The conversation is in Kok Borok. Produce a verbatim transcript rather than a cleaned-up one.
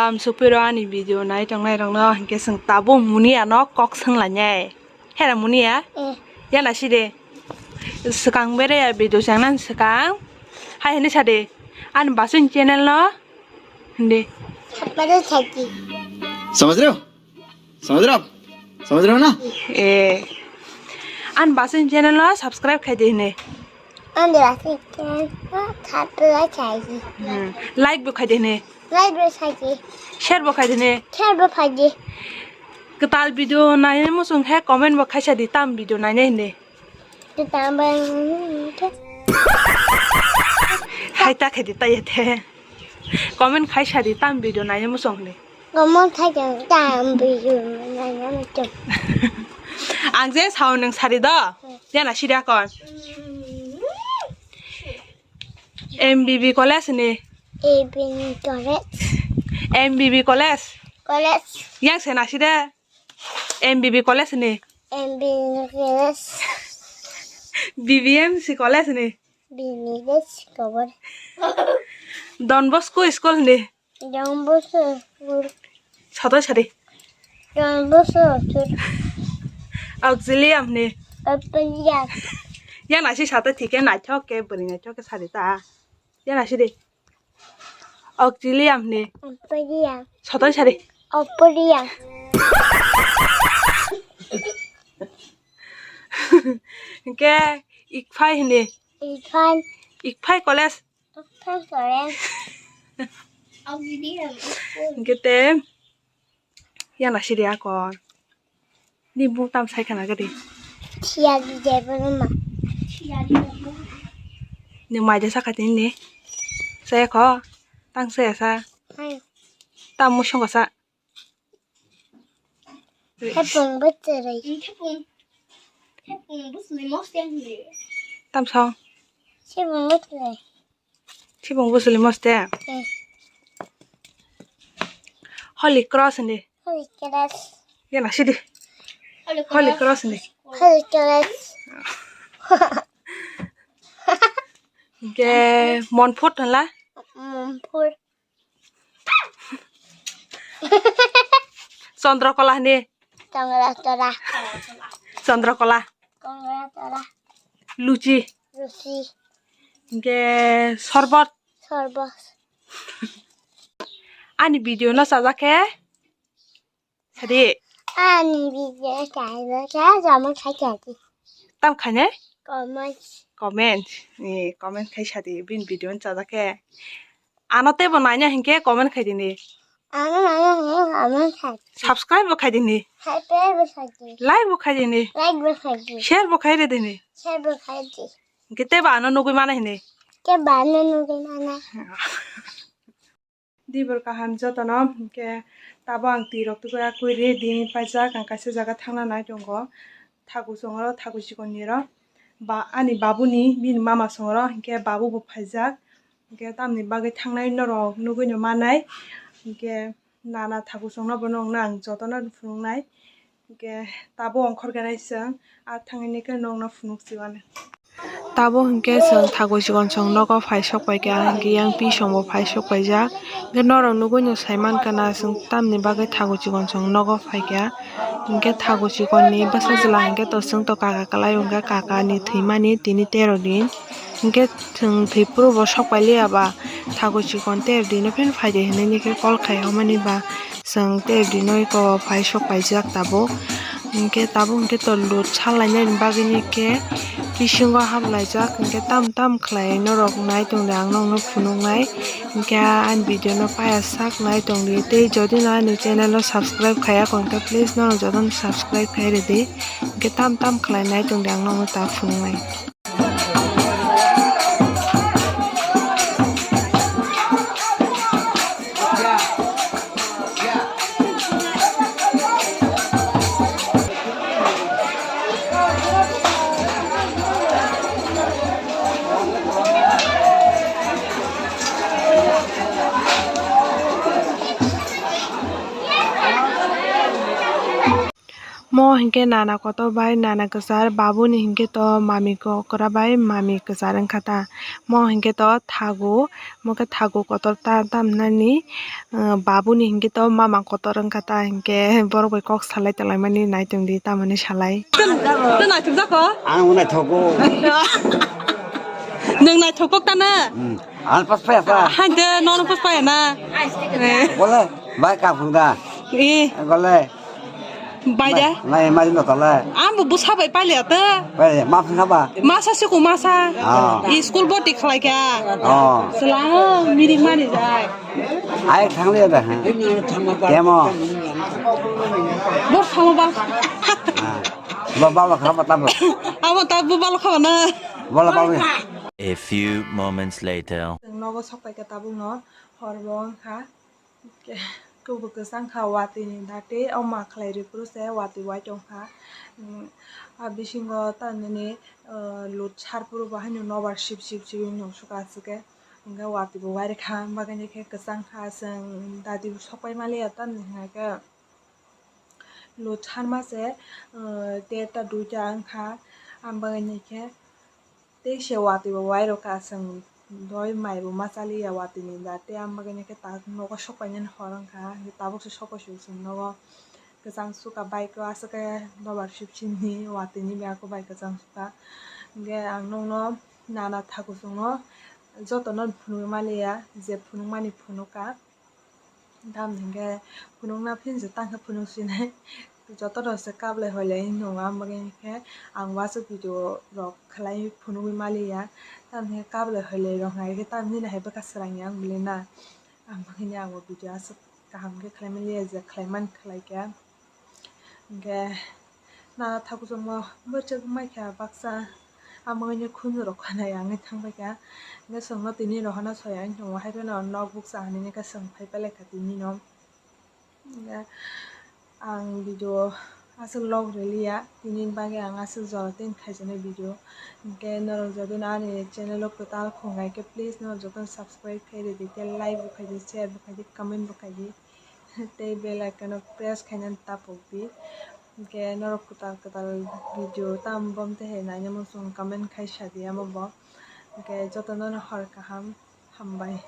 Am supiro ani video nai tongnai rokno hinkhe chwng tabuk Munia no kok swng lainai. Hera Munia? Eh. Yana si de. Swkang bere ya video changna swkang. Hai hini sa de. Ani basing channel no. Hindi. Apa tu saki? समझ रहे हो? समझ रहे हो आप? समझ रहे हो ना? Eh. Ani basing channel no subscribe khai de hini. Ani basing channel no subscribe khai de. Hmm. Like bo khai de hini. Like bo khai de. Share bo khai de hini. Share bo khai de. Kwtal video nainai muchung khe comment bo khaisa di, tam video nainai hini. Kwtal bo. Hai ta khai di ta yate. Comment khaisa di, tam video nainai muchung hini. Comment khaisa di, tam video nainai muchung. Ang je sao nwng sari do. Yana sida kon. M B B college ni. M B B college. M B B college. College. Yang se nasi de. M B B college ni. M B B college. B B M C college ni. B B M C college. Don Bosco school ni. Don Bosco school. Sotoi sari. Don Bosco school. Auxilium ni. Auxilium. Yang nasi sotoi thike naithok ke bwrwi naithok ke sari ta. Yang nasi de. Auxilium ni. Auxilium. Sotoi sari. Auxilium. Hinkhe Ikphai hini. Ikphai. Ikphai college. Ikphai college. Auxilium. Hinkhe te. Yana siri akon. Ni bu tam sai khana gadi. Thiyari jebo ma. Ni mai de sakha tini ni. Saya kho. Tang saya sa. Hai. Tam musung sa. Thepung bwtwrwi. Thepung. Thepung bwsli moste hwnli. Tam song. Thepung bwtwrwi. Thibung bwswli moste. Eh. Holy Cross hindi. Holy Cross. Yana sidi. Holy Holy Cross. Cross hindi. Holy Cross. Ke Monfort hala. Monfort. Chandrakala hindi. Chandrakala. Chandrakala. Chandrakala. Luchi. Luchi. Hinkhe sorbot. Sorbot. Ani video no chajak khe. Sadi. Ani video chajak khe jama khai chadi. Tam khaine? Comment. Comment. Ni comment khai sadi bin video no chajak khe. Ano tebo naina hinkhe comment khai dini. Ano naina hinkhe comment khai. Subscribe bo khai dini. Subscribe bo khai di. Like bo khai dini. Like bo khai di. Share bo khai re dini. Share bo khai di. Hinkhe tebo ano nugui mana hini. Tebo ano nugui mana. Dibor kaham jotono, hinkhe tabo ang twi rok tugui akui ri dini paijak, ang kaisa jaga thangna nai tongo. Thaku songro, thaku chikon ni ro. Ba, ani babu ni, bini mama songro, hinkhe babu bo phaijak. Hinkhe tamni bagwi thangnai norok nugui no manai. Hinkhe nana thaku songno bo nongna ang jotono phunuknai. Hinkhe tabo ongkhor khe nai chwng, a thangwi ni khe nongno phunuk si mano. Tabo hinkhe chwng thaku chikon song nogo phai sok pai kha, hinkhe yang pi song bo phai sok paijak. Hinkhe norok nugui no sai mankha na chwng tamni bagwi thaku chikon song nogo phai kha. Hinkhe thaku chikon ni bwsa chwla hinkhe to chwng to kaka kwlai o hinkhe kaka ni thwimani tini tero din. Hinkhe chwng thwi phuru bo sok pai liya ba thaku chikon tero din o pheno phai di hinui ni khe call khai o mani ba chwng tero din o eko phai sok paijak tabuk. Hinkhe tabuk hinkhe to load salainani bagwi ni khe bisingo haplaijak hinkhe tam tam khlai norok nai tongdi ang nokno phunuknai. Hinkhe ani video no paya sak nai tongdi tei jodi no ani channel o subscribe khaiya kong khe please norok jotono subscribe khai ridi. Hinkhe tam tam khlai nai tongdi ang nokno ta phunuknai. Mo hinkhe nana kotor bai nana kwchar, babuni hinkhe to mami kokra bai mami kwchar wngkha ta. Mo hinkhe to thagu, mo khe thagu kotor ta, tamnani, uh, babuni hinkhe to mama kotor wngkha ta, hinkhe borok bai kok salai tonglaimani naitung di tamani salai. Tei naithok jako? Ang naithogo. Nwng naithok kok ta na? Hmm. Ang pas paya sa. Hai de, nono pas paya na. Bole, bai ka phung da. Eh. Bole. Bai da. Mai, mai no tala. Ang bo busa bai paile ata. Bai, ma phung ba. Masa se ko masa. Ah. School boti khlai kya. Oh. Sela miri mani jai. Ai thang le da. Kemo. Bo thamo ba. Ah. Bo ba lo khaba tabo. Abo ta bo ba lo khaba na. Bo lo khaba. A few moments later. Nogo sok pai ka tabuk no hor bo wngkha. Ke-, kubuk kwchang kha watwi ni dati, o ma khlai rwi phuru se watwi wai tong kha. Mm, a bisingo ta nini, uh, lut sar phuru bo haino nobar sip sip sip wng nung suka aswk khe. Hwnkhe watwi bo wai rwkha, bagwi ni khe kwchang kha, chwng dati bo sok pai maliya tamni hwnkhe lut sar ma se, uh, derta duita wng kha, ang bagwi ni khe. Tei se watwi bo wai rwkha, chwng doi mai bo ma chaliya watwi ni da, tei ang bagwi khe ta nogo sok painani hor wngkha, tabuk se sok paisuk chwng nogo kwchang suka bike o aswk khe dobar sip sip ni watwi ni bike o bai kwchang suka. Hwnkhe ang nokno nana thaku chwngno jotono phunugwi maliya, je phunukmani phunukha. Tamni hwnkhe phunukna phinjak tangkhe phunuk sinai. Joto rok se kablai hoilai hinwi tongo, ang bagwi khe ang wansuk video rok khlai phunugwi maliya. Tamni hwnkhe kablai hoilai rok hai khe tamni hwnwi hai bwkha swrangya ang bwlwi na. Ang bagwi ang bo video aswk kaham khe khlai maliya, je khlai man khlai khe. Hwnkhe nana thaku chwngno bwrwk maikha baksa, amo hwnwi khunju rok khanai ang thangbai kha. Hwnkhe chwngno tini rohorna soya wng tongo, hai phano nok bukcha hinwi khe chwng phai pailaikha tinino. Hwnkhe ang video aswk log rwliya, tini bagwi ang aswk jora tei khaijaknai video. Hwnkhe norok jodi no ani channel o kwtal khungai khe please norok jotono subscribe khai rwdi, tei like bo khai di, share bo khai di, comment bo khai di. Tei bell icon o press khainani tapuk di. Hwnkhe norok kwtal kwtal video tamo bom tei hai naina muchung comment khai sa di amo bo. Hwnkhe jotono no hor kaham, hambai.